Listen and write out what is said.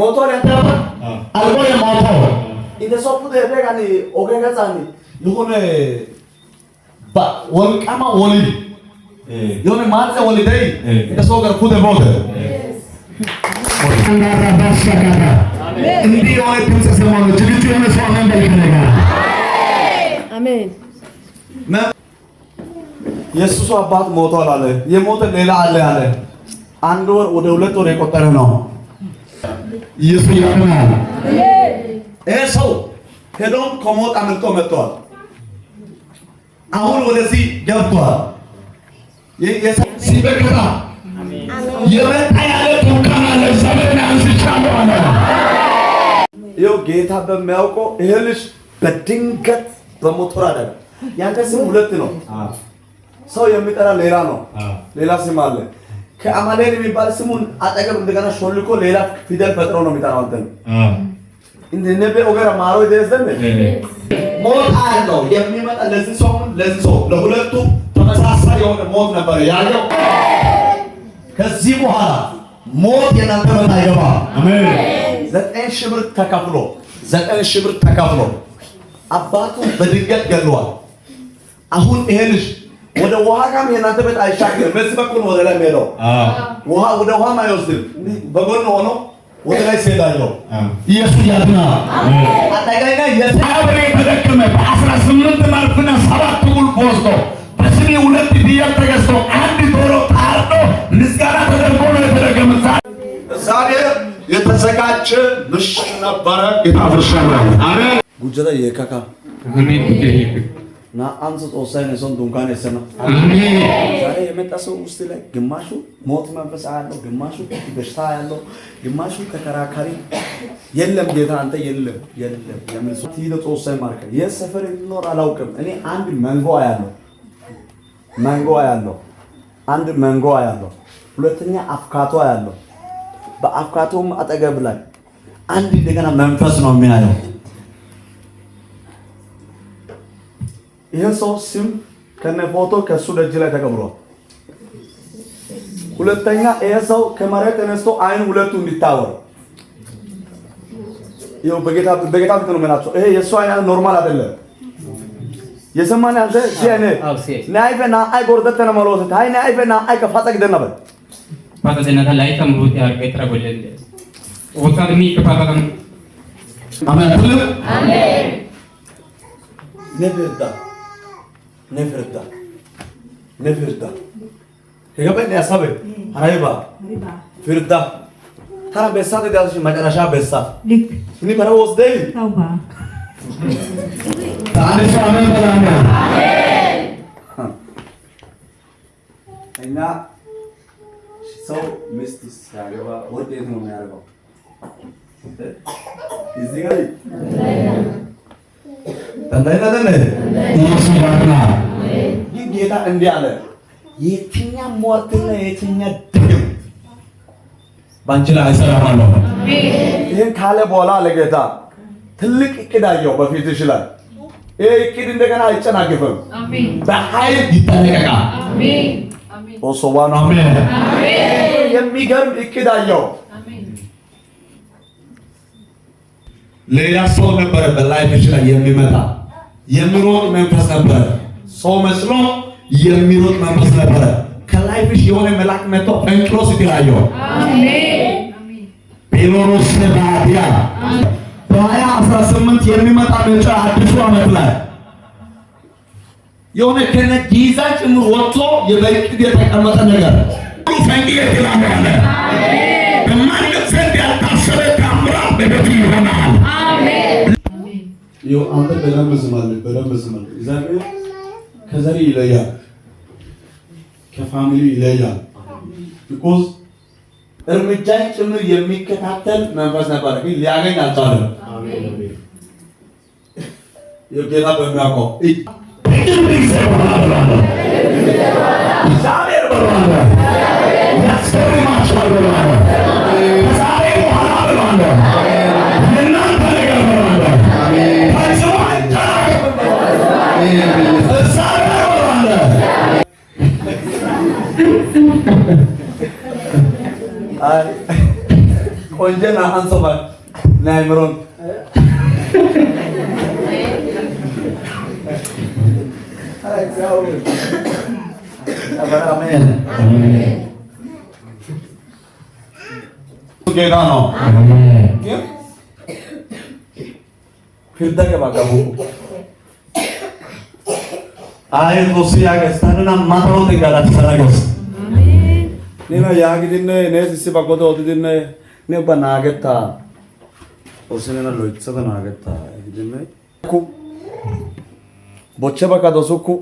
ሞቷል። ያንተ አባት አልቆየም ሞቶ እንደ ሰው ፑደ ደጋኒ ኦገገጻኒ የሆነ ወልቃማ ወሊድ የሆነ ማጽ ወሊደይ እንደ ሰው ጋር ፑደ ቦደ እንዲህ የሆነ ድምፅ ሰማሁ። ዝግጁ የሆነ ሰው አሜን በል ከእኔ ጋር። አሜን። የሱሱ አባት ሞቷል አለ። የሞተ ሌላ አለ አለ። አንድ ወር ወደ 2 ወር የቆጠረ ነው። ኢየሱስ ያድናል። ይሄ ሰው ሄዶም ከሞት አምልጦ መጥቷል። አሁን ወደዚህ ገብቷል። ሲበከታ የመጣ ያለ ቱካን አለ። እግዚአብሔርን አንስቻለሁ አለ። ይኸው ጌታ በሚያውቀው ይሄ ልጅ በድንገት በሞቶር አደጋ። ያንተ ስም ሁለት ነው። ሰው የሚጠራ ሌላ ነው። ሌላ ስም አለ። ከአማሌን የሚባል ስሙን አጠገብ እንደገና ሾልኮ ሌላ ፊደል ፈጥሮ ነው የሚጠራው አንተን። እንደ ነቤ ኦገራ ማሮ ደዘነ ሞት አለው የሚመጣ ለዚህ ሰው ለዚህ ሰው ለሁለቱ ተመሳሳይ የሆነ ሞት ነበር ያለው። ከዚህ በኋላ ሞት የናንተ ቤት አይገባም። አሜን። 9,000 ብር ተከፍሎ፣ 9,000 ብር ተከፍሎ አባቱ በድንገት ገድሏል። አሁን ይሄ ልጅ ወደ ውሃ ጋም የእናንተ ቤት አይሻገርም። በዚህ በኩል ወደ ላይ የሚሄደው ውሃ ወደ ውሃም አይወስድም። በጎን ሆኖ ወደ ላይ ሲሄድ አየው። ኢየሱስ ያድናል። አጠቃላይ አብሬ ተደከመ። በ18 መርፍና ሰባት ቁልፍ ወስዶ በስሜ ሁለት ፍየል ተገዝቶ አንድ ዶሮ ታርዶ ምስጋና ተደርጎ ነው የተደገመ። ዛሬ የተዘጋጀ ምሽት ነበረ። ጌታ አፍርሻለሁ። አሜን። ጉጀታ የካካ አሜን። ና አንስ ጦሳይ ነው ዱንካን የሰና አሜን። ዛሬ የመጣ ሰው ውስጥ ላይ ግማሹ ሞት መንፈስ ያለው፣ ግማሹ በሽታ ያለው፣ ግማሹ ተከራካሪ የለም ጌታ አንተ የለም የለም የሚል ሰው ትይለ ጦሳይ ማርከ የሰፈር የሚኖር አላውቅም። እኔ አንድ መንጎ ያለው፣ መንጎ ያለው፣ አንድ መንጎ ያለው፣ ሁለተኛ አፍካቶ ያለው፣ በአፍካቶም አጠገብ ላይ አንድ እንደገና መንፈስ ነው የሚያየው። ይህ ሰው ስም ከነ ፎቶ ከሱ ደጅ ላይ ተቀብሯል። ሁለተኛ ይሄ ሰው ከመሬት ተነስቶ አይን ሁለቱ እንዲታወር ይኸው በጌታ በጌታ ፊት ነው የምላቸው። ይሄ የእሱ አይን normal አይደለም። የሰማን አንተ ሲያኔ ናይፈ ና አይ ጎርደተነ መሎት አይ ናይፈ ና አይ ከፋጸ ግደና በል ፓተዘነታ ላይታ ሙሩት ያርገ ትራጎለንደ ወጣር ሚ ከፓታም አሜን። ትልቅ ነፍርዳ ነፍርዳ ነፍርዳ ከገበ ያሳበ ሀራይባ ፍርዳ ታራ በሳ ተዳሽ መጨረሻ በሳ ልክ እኔ በረ ወስደይ ታውባ አንድ ሰው አሜን በል። አሜን። እና ሰው ሚስት ሲያገባ ወዴት ነው የሚያደርገው? እዚህ ጋር ተንታይና ኢየሱስ ያድናል። ግን ጌታ እንዲህ አለ፣ የትኛ ሟርትና የትኛ ድግም በአንቺ ላይ አይሰራም አለው። ይህን ካለ በኋላ አለ ጌታ ትልቅ እቅድ አየሁ በፊትሽ ላይ። ይህ እቅድ እንደገና አይጨናግፍም፣ በኃይል ይጠነቀቃል። ኦሶዋ ነው። አሜን። የሚገርም እቅድ አየሁ። ሌላ ሰው ነበረ በ life ሽ ላይ የሚመጣ የሚሮጥ መንፈስ ነበረ። ሰው መስሎ የሚሮጥ መንፈስ ነበረ። ከ life ሽ የሆነ መልአክ መጥቶ ፈንቅሎ ሲጥል አየሁ። ቤሎሮስ ባዲያ በ2018 የሚመጣ መጪ አዲሱ ዓመት ላይ የሆነ ከነ ጊዛ ጭምር ወጥቶ የበቅድ የተቀመጠ ነገር ሁሉ ፈንቅሎ ይጥላል አለ። በማንም ዘንድ ያልታሰበ ታምራት በቤቱ ይሆናል። ይኸው አንተ በደንብ ስማለህ፣ በደንብ ስማለህ። እግዚአብሔር ከዘር ይለያል፣ ከ family ይለያል። Because እርምጃን ጭምር የሚከታተል መንፈስ ነበር፣ ግን ሊያገኝ አልቻለም። ይኸው ጌታ በሚያውቀው ቅርብ ጊዜ በኋላ ብሏል። እግዚአብሔር ብሏል። ያስገርማችኋል ብሏል። ከዛሬ በኋላ ብሏል። የእናንተ ነገር ብሏል። ፈጽሞ አይጨናገፍም ብሏል። እግዚአብሔር ብሏል። አይ ቆንጀ ናአንሶ ናይምሮን ጌታ ነው። ፊርዳ ገባ ገቡ አይ Xoossi yaagees ta nena mata wode galatissana gees. Nena yaagidinne nees issi baggote odidinne ne ubba naagetta Xoossi nena loyttada naagetta yaagidinne bochche bakka dosukku.